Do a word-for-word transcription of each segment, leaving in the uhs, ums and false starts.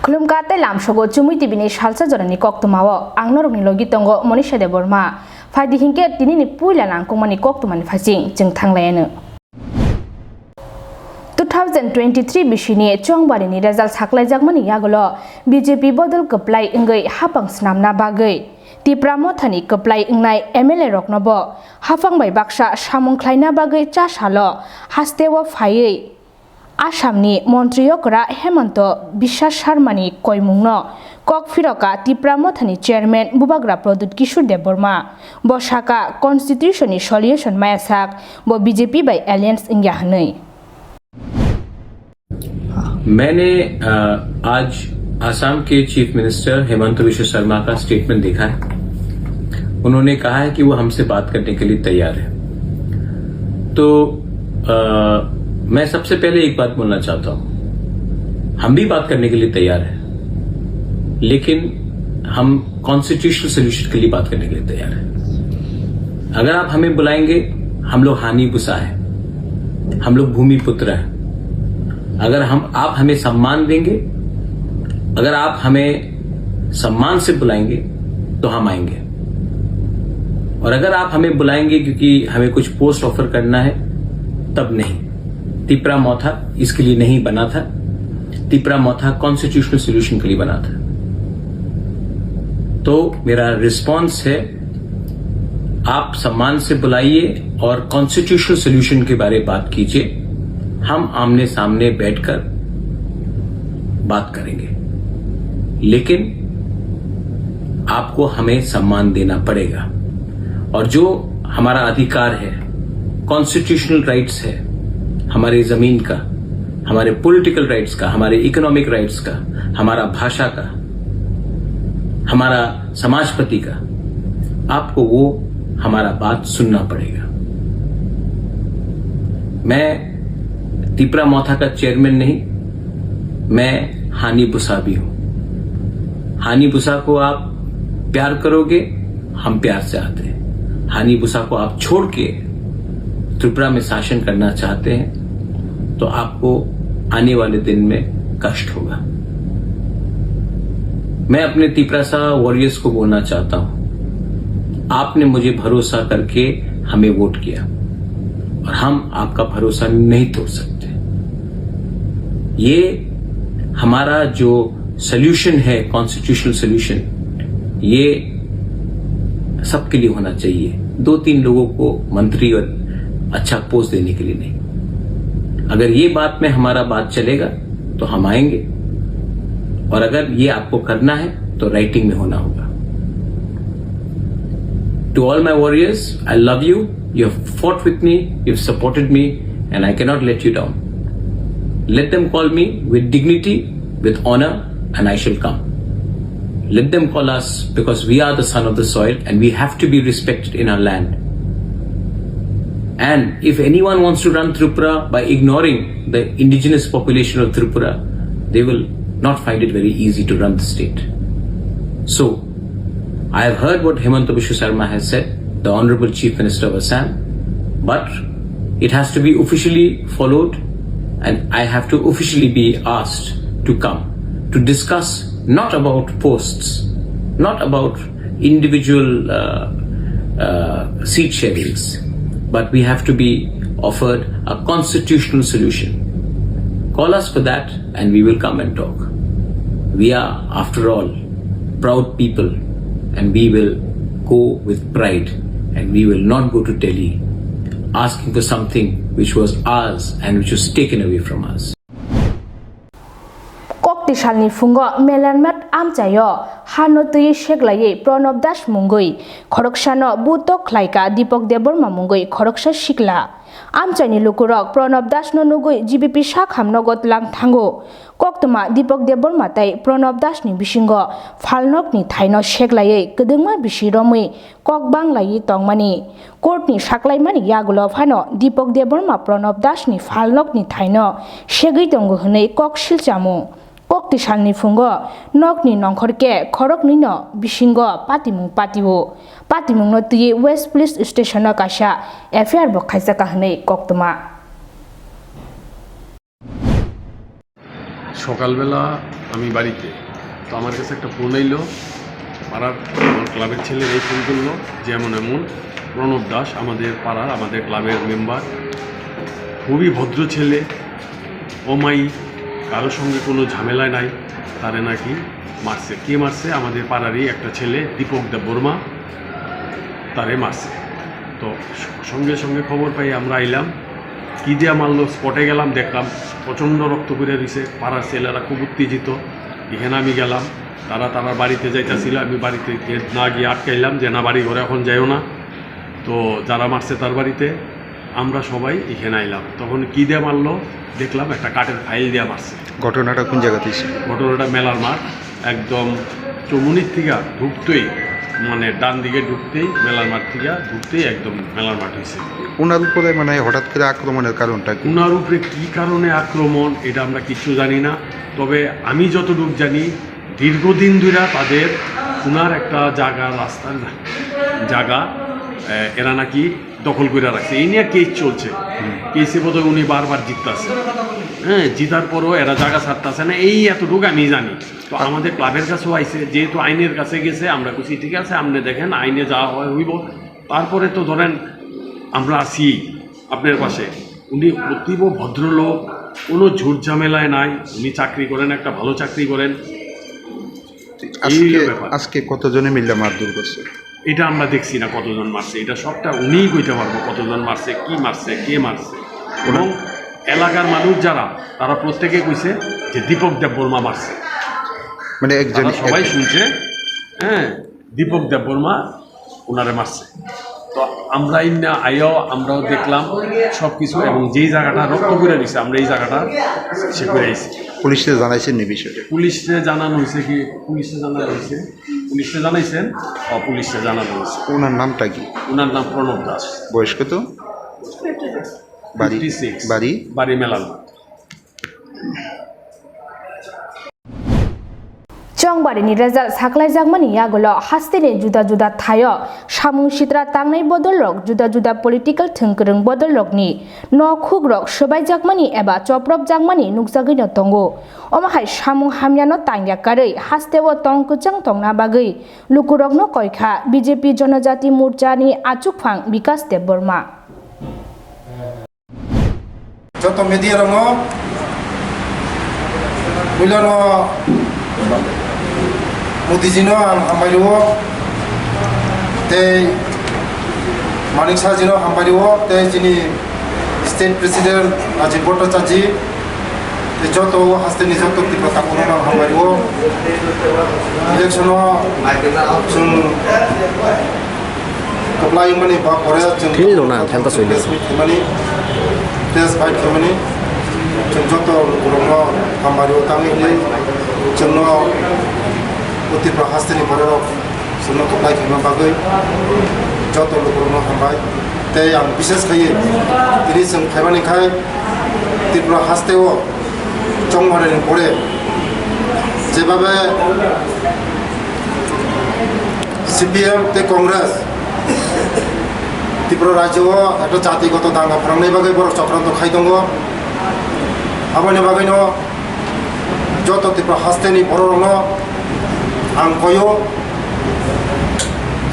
Khulumkha tei lamsogo Chumui T V ni salsa jorani koktwmao ang norokni logi tongo Monisha Debbarma. Phaidi hinkhe tinini puila nangkukmani koktwmani phaising chwng thanglaianw. Two thousand twenty-three bisini chongbarini result saklaijakmani yagulo B J P bodol kwplai wngwi hapang snamna bagwi Tipra Mothani kwplai wngnai M L A roknobo hapang bai baksa samung khlaina bagwi chasalo hasteo phaiwi Assamni montri okra Hemanta Biswa Sarmani koimungno kok phiroka Tipra Mothani chairman Bubagra Pradyut Kishore Debbarma. Bo saka constitution ni solution maya sak, bo B J P bai alliance wngya hwnwi. मैंने अ, आज आसाम के chief minister Hemant बिश्व शर्मा का स्टेटमेंट देखा है। उन्होंने कहा है कि वो हमसे बात करने के लिए तैयार है। तो अ, मैं सबसे पहले एक बात बोलना चाहता हूँ, हम भी बात करने के लिए तैयार हैं, लेकिन हम कॉन्स्टिट्यूशनल सॉल्यूशन के लिए बात करने के लिए तैयार हैं। अगर आप हमें बुलाएंगे, हम लोग हानि बुसा है, हम लोग भूमिपुत्र हैं। अगर हम, आप हमें सम्मान देंगे, अगर आप हमें सम्मान से बुलाएंगे, तो हम आएंगे। और अगर आप हमें बुलाएंगे क्योंकि हमें कुछ पोस्ट ऑफर करना है, तब नहीं। तिपरा मोथा इसके लिए नहीं बना था। तिपरा मोथा कॉन्स्टिट्यूशनल सॉल्यूशन के लिए बना था। तो मेरा रिस्पॉन्स है, आप सम्मान से बुलाइए और कॉन्स्टिट्यूशनल सॉल्यूशन के बारे में बात कीजिए। हम आमने सामने बैठकर बात करेंगे, लेकिन आपको हमें सम्मान देना पड़ेगा। और जो हमारा अधिकार है, कॉन्स्टिट्यूशनल राइट्स है, हमारी ज़मीन का, हमारे पॉलिटिकल राइट्स का, हमारे इकोनॉमिक राइट्स का, हमारा भाषा का, हमारा समाजपति का, आपको वो हमारा बात सुनना पड़ेगा। मैं तिपरा मोथा का चेयरमैन नहीं, मैं हानि बुसा भी हूँ। हानि बुसा को आप प्यार करोगे, हम प्यार से आते हैं। हानि बुसा को आप छोड़ के त्रिपुरा में शासन करना चाहते हैं, तो आपको आने वाले दिन में कष्ट होगा। मैं अपने तिपरासा वॉरियर्स को बोलना चाहता हूँ, आपने मुझे भरोसा करके हमें वोट किया और हम आपका भरोसा नहीं तोड़ सकते। ये हमारा जो सॉल्यूशन है, कॉन्स्टिट्यूशनल सॉल्यूशन, ये सबके लिए होना चाहिए। दो तीन लोगों को मंत्री और अच्छा पोस्ट देने के लिए नहीं। अगर ये बात में हमारा बात चलेगा, तो हम आएंगे, और अगर ये आपको करना है, तो राइटिंग में होना होगा। To all my warriors, I love you. You have fought with me, you have supported me, and I cannot let you down. Let them call me with dignity, with honor, and I shall come. Let them call us, because we are the son of the soil and we have to be respected in our land. And if anyone wants to run Tripura by ignoring the indigenous population of Tripura, they will not find it very easy to run the state. So, I have heard what Himanta Biswa Sarma has said, the Honorable Chief Minister of Assam, but it has to be officially followed, and I have to officially be asked to come to discuss not about posts, not about individual uh, uh, seat sharings, but we have to be offered a constitutional solution. Call us for that, and we will come and talk. We are, after all, proud people, and we will go with pride, and we will not go to Delhi asking for something which was ours and which was taken away from us. Kokti salni phungo Melarmat amchaio hano twi seklaiwi Pranab Das mungwi khoroksano buto khlaika Deepak Debbarma mungwi khoroksa sikla. Amchaini lukurok Pranab Das no nugwi G B P sakham nogo tlang thango. Koktwma Deepak Debbarma tei Pranab Das ni bisingo phalnokni thaino seklaiwi kwdwngma bisi romwi kok banglaiwi tongmani. Court ni saklaimani yagulo phano Deepak Debbarma Pranab Das ni phalnokni thaino segwi tongo hwnwi kok silchamo. Kokti salni phungo nokni nongkhor khe khoroknwino bisingo patimung patio. Patimungno twiwi West Police Station o kaisa F I R bo khaijakha hwnwi koktwma. সকালবেলা আমি বাড়িতে, তো আমার কাছে একটা ফোন আইলো, পাড়ার আমার ক্লাবের ছেলেরাই ফোন করলো যে এমন এমন প্রণব দাস আমাদের পাড়ার, আমাদের ক্লাবের মেম্বার, খুবই ভদ্র ছেলে, অমায়িক, কারোর সঙ্গে কোনো ঝামেলায় নাই, তারে নাকি মারছে। কে মারছে? আমাদের পাড়ারই একটা ছেলে দীপক দেববর্মা, তারে মারছে। তো স-, সঙ্গে সঙ্গে খবর পাই আমরা আইলাম, কি দিয়া মারলো, স্পটে গেলাম, দেখলাম প্রচণ্ড রক্ত পড়ে রইছে। পাড়ার ছেলেরা খুব উত্তেজিত। এখানে আমি গেলাম, তারা তারা বাড়িতে যাইতাছিল, আমি বাড়িতে গে-, না গিয়ে আটকাইলাম যে না, বাড়ি ঘরে এখন যাইও না। তো যারা মারছে তার বাড়িতে, আমরা সবাই এখানে আইলাম। তখন কি দিয়া মারলো দেখলাম, একটা কাঠের ফাইল দিয়া মারছে। ঘটনাটা কোন জায়গাতে হইছে? ঘটনাটা মেলার মাঠ, একদম চৌমুনির থেকে ঢুকতেই, মানে ডান দিকে ঢুকতেই, মেলার মাঠ থেকে ঢুকতেই একদম মেলার মাঠ হইছে। ওনার উপরে মানে হঠাৎ করে আক্রমণের কারণটা কি? ওনার উপরে কি কারণে আক্রমণ, এটা আমরা কিচ্ছু জানি না। তবে আমি যতটুকু জানি, দীর্ঘদিন ধরে তাদের ওনার একটা জায়গা, রাস্তার জায়গা, আহ, এরা নাকি দখল করে রাখছে। এই নিয়ে কেস চলছে। হুম। কেসে বোধহয় উনি বারবার জিততাছে। হ্যাঁ, জিতার পরও এরা জায়গা ছাড়তাছে না, এই এতটুকু আমি জানি। তো আমাদের ক্লাবের কাছেও আইছে, যেহেতু আইনের কাছে গেছে, আমরা কইছি, "ঠিক আছে, আপনি দেখেন, আইনে যা হয় হইব।" তারপরে তো ধরেন, আমরা আছি আপনার পাশে। উনি অতীব ভদ্রলোক, কোনো ঝুট ঝামেলায় নাই, উনি চাকরি করেন, একটা ভালো চাকরি করেন। এই আজকে, ব্যাপার। আজকে কতজনে মিলে মারধর করছে? এটা আমরা দেখছি না কতজন মারছে, এটা সবটা উনিই কইতে পারবো কতজন মারছে, কি মারছে, কে মারছে। এবং এলাকার মানুষ যারা, তারা প্রত্যেকে কইছে যে দীপক দেববর্মা মারছে। মানে একজন তারা সবাই এক- শুনছে, হ্যাঁ, দীপক দেববর্মা ওনারে মারছে। তো আমরা ইন্না আইও, আমরাও দেখলাম সব কিছু, এবং যেই জায়গাটা রক্ত করে দিছে, আমরা এই জায়গাটা সে করে আইছি। পুলিশে জানাইছেন নি বিষয়টা? পুলিশে জানানো হয়েছে কি? পুলিশে জানানো হয়েছে। পুলিশে জানাইছেন? অ, পুলিশে জানানো হয়েছে। ওনার নামটা কি? ওনার নাম প্রণব দাস। বয়স কত? বাড়ি? Fifty six. বাড়ি? বাড়ি মেলার মাঠ। Chongbari ni result saklaijakmani yagulo hasteni juda juda thaio samung sitra tangnai bodolrok, juda juda political thwngkwrwng bodolrokni nokhukrok swbaijakmani eba chopropjakmani nukjagwino tongo. Omo hai samung hamyano tangya karwi hasteo tong kwchang tongna bagwi lukurokno koikha B J P Jonojati Morchani achukphang Bikas Debbarma. Joto media rokno, puilano Modi ji no ang hambai rwo, tei Manik Saha ji no hambai rwo, tei chini state president Rajiv Bhattacharya ji, tei joto hasteni joto Tipra takhuk no ang hambai rwo. Election o chwng kwplai mani ba pore chwng Thil rwna thang ta soi press meet khaimani, press bike khaimani, chwng joto borokno hambai rwo tangwi hinwi chwngno o Tripura hasteni bororok chwngno kwplai khaima bagwi joto lukurokno hambai. Tei ang bishes khaiwi tini chwng phaimani khai Tripura hasteo Chongmari ni pore jebabe C P M tei Congress Tripura rajyo o ekta jatigoto danga phwrangnai bagwi borok chokranto khai tongo. Aboni bagwino joto Tripura hasteni bororokno ang koyo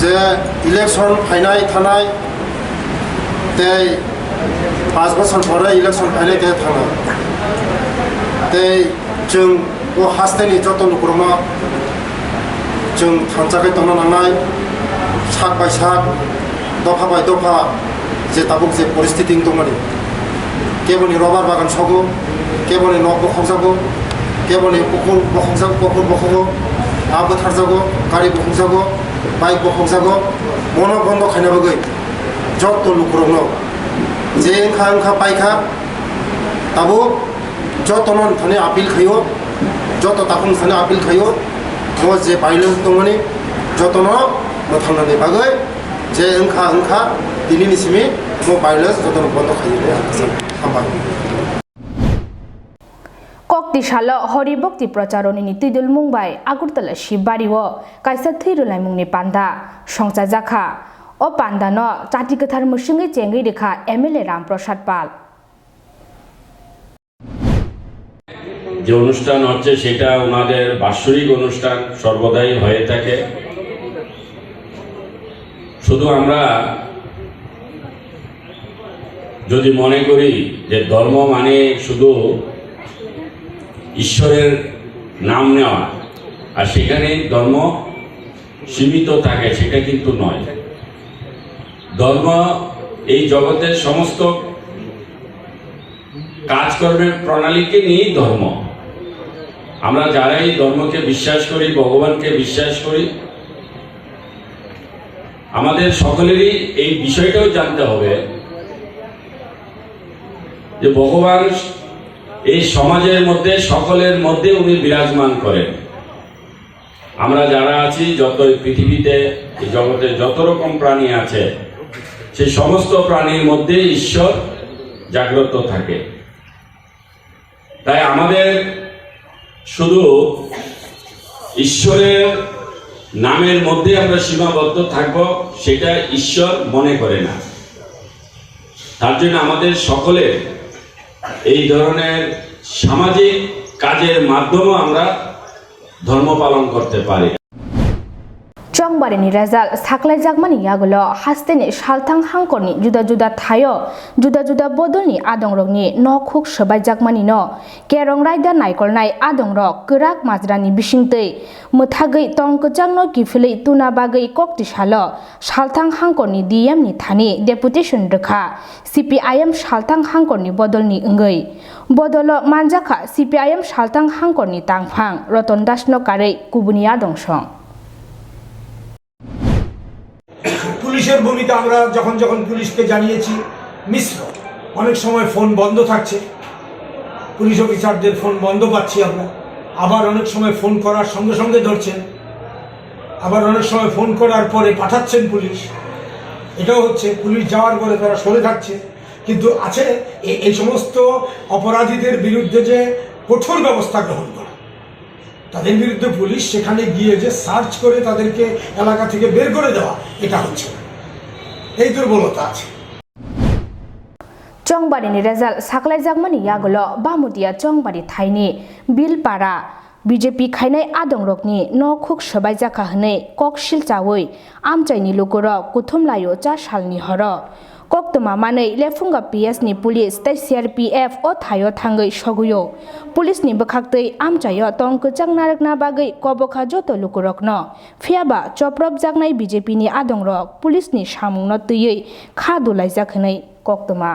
je election phainai thanai tei Panch bosor pore election phainai tei thangna. Tei chwng o hasteni joto lukurokno chwng thansa khe tongna nangnai, sak bai sak, dopha bai dopha je tabuk je poristiti wng tongmani. Keboni robar bagan sogo, keboni nok bokhokjago, keboni pukur bokhokjago, pukur bokhogo, ha bwtharjago, gari bokhokjago, bike bokhokjago, bono bondo khaina bagwi joto lukurokno je wngkha wngkha paikha, tabuk jotono thani appeal khaio, joto takhuk thani appeal khaio, o je violence tongmani jotono mwthangnani bagwi je wngkha wngkha tinini simi o violence jotono bondo khaio. Hambai. Kokti salo Hori Bhakti Pracharoni ni twidulmung bai Agartala Shibari o kaisa thwi rwlaimung ni panda songchajakha. O panda no chati kwthar mwswngwi chengwi rwkha M L A Ram Prasad Pal. যে অনুষ্ঠান হচ্ছে, সেটা ওনাদের বাৎসরিক অনুষ্ঠান সর্বদাই হয়ে থাকে। শুধু আমরা যদি মনে করি যে ধর্ম মানে শুধু ঈশ্বরের নাম নেওয়া, আর সেখানে ধর্ম সীমিত থাকে, সেটা কিন্তু নয়। ধর্ম এই জগতের সমস্ত কাজকর্মের প্রণালীকে নিয়েই ধর্ম। আমরা যারা এই ধর্মকে বিশ্বাস করি, ভগবানকে বিশ্বাস করি, আমাদের সকলেরই এই বিষয়টাও জানতে হবে যে ভগবান এই সমাজের মধ্যে, সকলের মধ্যে উনি বিরাজমান করেন। আমরা যারা আছি, যত এই পৃথিবীতে, এই জগতে যত রকম প্রাণী আছে, সেই সমস্ত প্রাণীর মধ্যে ঈশ্বর জাগ্রত থাকে। তাই আমাদের শুধু ঈশ্বরের নামের মধ্যে আমরা সীমাবদ্ধ থাকব, সেটা ঈশ্বর মনে করে না। তার জন্য আমাদের সকলে এই ধরনের সামাজিক কাজের মাধ্যমে আমরা ধর্ম পালন করতে পারি। Chongbari ni result saklaijakmani yagulo hasteni salthang hangkorni juda juda thaio juda juda bodolni adongrokni nokhuk swbaijakmanino Kerong raida naikolnai adongrok kwrak majrani bisingtwi mwthagwi tong kwchangno kiphilwi tuna bagwi koktisalo salthang hangkorni D M ni thani deputation rwkha C P I M salthang hangkorni bodolni wngwi. Bodolo manjakha C P I M salthang hangkorni tangphang Roton Dasno karwi kubuni adong song. পুলিশের ভূমিকা আমরা যখন যখন পুলিশকে জানিয়েছি মিশ্র। অনেক সময় ফোন বন্ধ থাকছে, পুলিশ অফিসারদের ফোন বন্ধ পাচ্ছি আমরা। আবার অনেক সময় ফোন করার সঙ্গে সঙ্গে ধরছেন, আবার অনেক সময় ফোন করার পরে পাঠাচ্ছেন পুলিশ। এটাও হচ্ছে, পুলিশ যাওয়ার পরে তারা সরে থাকছে। কিন্তু আছে এ- এই সমস্ত অপরাধীদের বিরুদ্ধে যে কঠোর ব্যবস্থা গ্রহণ করা, তাদের বিরুদ্ধে পুলিশ সেখানে গিয়ে যে সার্চ করে তাদেরকে এলাকা থেকে বের করে দেওয়া, এটা হচ্ছে না। এই দুর্বলতা আছে। Chongbari ni result saklaijakmani yagulo Bamudia Chongbari thaini Bilpara B J P khainai adongrokni nokhuk swbaijakha hwnwi kok silchawi amchaini lukurok kuthumlaio cha salni horo. Koktwma manwi Lephunga P S ni police tei C R P F o thaio thangwi sogwio. Police ni bwkhaktwi amchaio tong kwchang narwkna bagwi kobokha joto lukurokno. Phiyaba chopropjaknai B J P ni adongrok police ni samungno twiwi kha dulaijak hwnwi koktwma.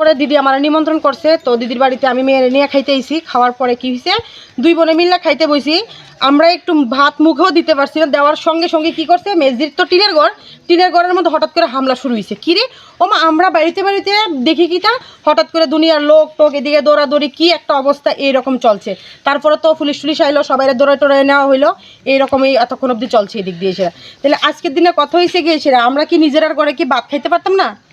পরে দিদি আমার নিমন্ত্রণ করছে, তো দিদির বাড়িতে আমি মেয়েরে নিয়ে খাইতে আইছি। খাওয়ার পরে কি হয়েছে, দুই বোনে মিল্লা খাইতে বইছি। আমরা একটু ভাত মুখেও দিতে পারছি না, দেওয়ার সঙ্গে সঙ্গে কি করছে, মেজির তো টিনের ঘর, টিনের ঘরের মধ্যে হঠাৎ করে হামলা শুরু হয়েছে। কি রে ও মা, আমরা বাড়িতে বাড়িতে দেখি কি তা, হঠাৎ করে দুনিয়ার লোক টোক এদিকে দৌড়াদৌড়ি, কি একটা অবস্থা এইরকম চলছে। তারপরে তো পুলিশ টুলিশ আইলো, সবাই দৌড়ায় টোড়ায় নেওয়া হইলো। এইরকমই এতক্ষণ অবধি চলছে এদিক দিয়ে সেটা। তাহলে আজকের দিনে কথা হয়েছে কি, সেটা আমরা কি নিজেরার ঘরে কি ভাত খাইতে পারতাম না?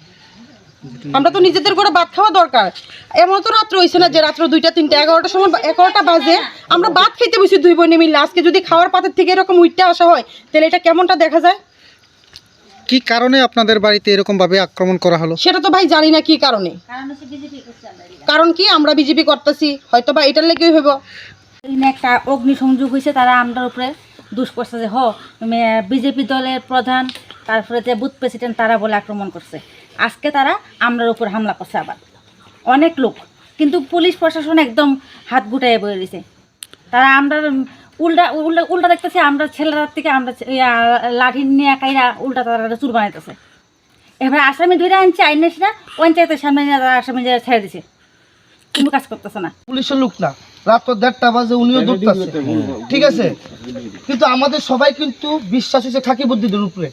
আমরা তো নিজেদের ঘরে ভাত খাওয়া দরকার। এমন তো রাত্র হইছে না যে রাত্র দুইটা তিনটা এগারোটার সময় বা- এগারোটা বাজে আমরা ভাত খাইতে বসি দুই বোনে মিলে। আজকে যদি খাওয়ার পাতের থেকে এরকম উইটটা আসা হয়, তাহলে এটা কেমনটা দেখা যায়? কি কারণে আপনাদের বাড়িতে এরকম ভাবে আক্রমণ করা হলো? সেটা তো ভাই জানি না কি কারণে। কারণ কি, আমরা বিজেপি করতেছি, হয়তো বা এটার লেগেই হইব। এখানে একটা অগ্নিসংযোগ হয়েছে, তারা আমরার উপরে দুষ করছে যে হ বিজেপি দলের প্রধান, তারপরে যে বুথ প্রেসিডেন্ট, তারা বলে আক্রমণ করছে। আজকে তারা আমরার উপর হামলা করছে আবার অনেক লোক, কিন্তু পুলিশ প্রশাসন একদম হাত গুটাইয়া বয়ে রয়েছে। তারা আমরা উল্টা উল্টা উল্টা দেখতেছে, আমরা ছেলেরা থেকে আমরা ইয়া, লাঠি নিয়ে কাইরা উল্টা তারা চুর বানাইতেছে। এবার আসামি ধরে আনছে, আইন এসে পঞ্চায়েতের সামনে নিয়ে তারা আসামি নিয়ে ছেড়ে দিছে, কোনো কাজ করতেছে না। পুলিশের লোক না, রাত তো দেড়টা বাজে, উনিও দৌড়তেছে, ঠিক আছে। কিন্তু আমাদের সবাই কিন্তু বিশ্বাস হচ্ছে খাকি বুদ্ধিদের উপরে।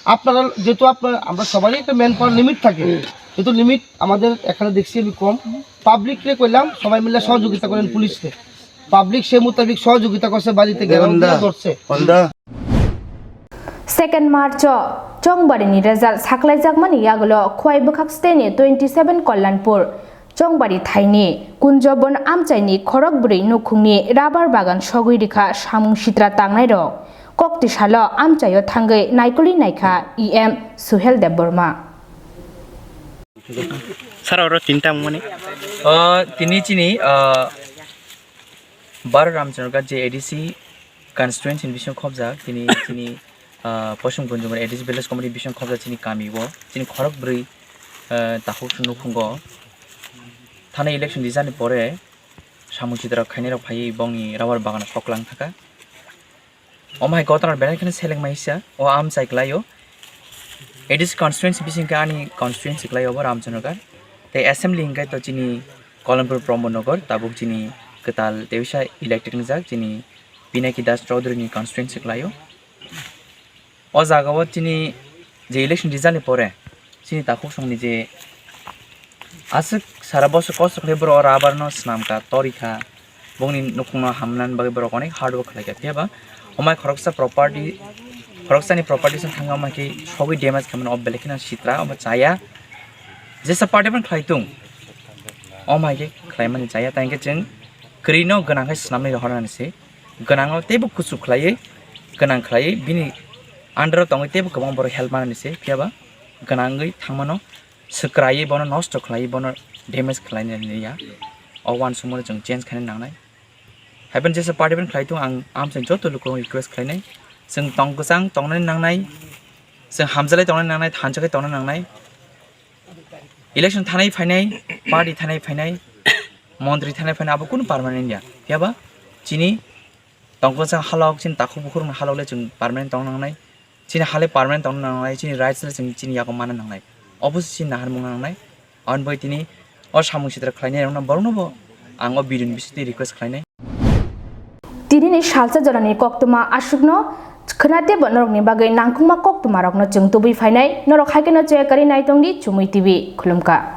আপনারা যেহেতু আপনার, আমরা সবারই একটা ম্যান পাওয়ার লিমিট থাকে, যেহেতু লিমিট আমাদের এখানে দেখছি আমি কম, পাবলিকরে কইলাম সবাই মিলে সহযোগিতা করেন পুলিশকে। পাবলিক সে মোতাবেক সহযোগিতা করছে, বাড়িতে গেরাও দিয়ে ধরছে। Second March o Chongbarini result saklaijakmani yagulo Khowai bwkhak steni twenty seven Kalyanpur Chongbari thaini Kunjobon amchaini khorok bwrwi nukhungni rabar bagan sogwi rikha samung sitra tangnairok. Koktisalo amchaio thangwi naikolwi naikha E M Suhel Debbarma. Sara oro tinta mani. O tini chini, ah, Baro Ramchandra Ghat je A D C constituency ni bising khobjak, tini chini, ah, Poshung Gunjung A D C village committee bising khobjak chini kami o, chini khorok bwrwi, ah, takhuk nukhungo. Thana election rijani pore samung sitra khainai rok phaiwi bongni rubber bagano soklang thaka. Omo hai gotana belai kheno seleng maisa, o amchai kwlaio. A D C constituency bising khe ani constituency kwlaio bo Ramchandra Ghat. Tei assembly hingkhe to chini Kolompur Pramod Nagar, tabuk chini kwtal tei bisa elected wngjak chini Pinaki Das Chaudhary ni constituency kwlaio. O jaga o chini je election result ni pore chini takhuk songni je aswk sara bosor kosto khlai borok o rubber no swnam kha, tori kha, bongni nukhung no hamnani bagwi borok onek hard work khlai kha. Phiya ba omo hai khoroksa property, khoroksani property se thangma khe sogwi damage khaimani, o belai kheno sitra, omo chaya. Jesa party phano khlai tung, omo hai khe khlaimani chaya, tei hwnkhe chwng kwrwi no gwnang khe swnamwi rohornani se. Gwnang o teibo kuchuk khlaiwi, gwnang khlaiwi bini under o tongwi teibo kwbang borok help manani se, phiya ba gwnangwi thangmano swkraiwi bono nosto khlaiwi bono damage khlainani ya. O uansukmano chwng change khaina nangnai. Haiphano jesa party phano khlai tongo, ang amchai joto lukurokno request khlainai. Chwng tong kwchang tongnani nangnai, chwng hamjalai tongnani nangnai, thansa khe tongna nangnai. Election thanai phainai, party thanai phainai, montri thanai phainai, abo kunu permanent ya. Phiya ba chini tongkwchang halok, chini takhuk bukhukni halok le chwng permanent tongna nangnai. Chini ha le permanent tongna nangnai, chini rights le chwng chini yago manna nangnai. Obo se chini naharmung nangnai. Aboni bagwi tini o samung sitra khlainai rokno borokno bo ang o video ni bisingtwi request khlainai. Tinini salsa jorani koktwma aswkno khwna teibo norokni bagwi nangkukma koktwmarokno chwng tubui phainai. Norok hai kheno chaya karwi naitongdi Chumui T V. Khulumkha.